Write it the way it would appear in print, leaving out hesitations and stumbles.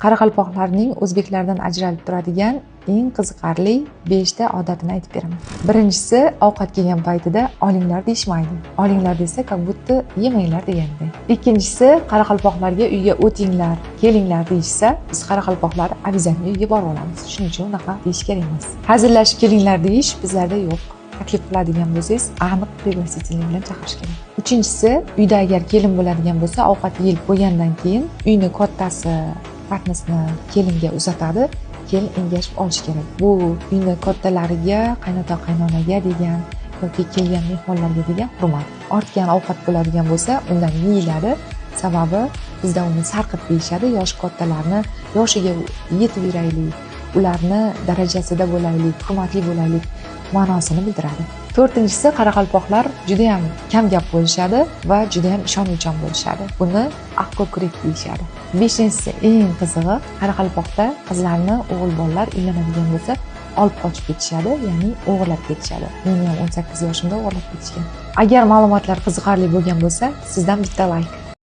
Qoraqalpoqlarning o'zbeklardan ajralib turadigan eng qiziqarli 5 ta odatini aytib beraman. Birinchisi, ovqat yegan paytida olinglar deyishmaydi. Olinglar desa, как будто yemanglar degandek. Ikkinchisi, qoraqalpoqlarga uyga o'tinglar, kelinglar deyishsa, biz qoraqalpoqlar обязательно uyga borib olamiz. Shuning uchun unaqa deyish kerak emas. Hazillashib kelinglar deyish bizlarda yo'q. Taklif qiladigan bo'lsangiz, aniq пригласительный bilan chaqirish kerak. Uchinchisi, uyda agar kelin bo'ladigan bo'lsa, ovqat yeyilib bo'lgandan keyin uyni kattasi patnisni kelinga uzatadi. Kelin engashib olish kerak. Bu uyni kattalariga, qaynota qaynonaga degan yoki kelgan mehmonlarga degan hurmat. Ortgan ovqat bo'ladigan bo'lsa, undan yeyiladi. Sababi bizda uni sarqit deyishadi. Yoshi kattalarni yoshiga yetib yuraylik, ularni darajasida bo'laylik, hurmatli bo'laylik ma'nosini bildiradi. To'rtinchisi, qoraqalpoqlar juda ham kam gap bo'lishadi va juda ham ishonuvchan bo'lishadi. Buni aq ko'krak deyishadi. Beshinchisi, eng qizig'i, qoraqalpoqda qizlarni o'g'il bolalar uylanadigan bo'lsa, olib qochib ketishadi, ya'ni o'g'irlab ketishadi. Meni ham 18 yoshimda o'g'irlab ketishgan. Agar ma'lumotlar qiziqarli bo'lgan bo'lsa, sizdan bitta like.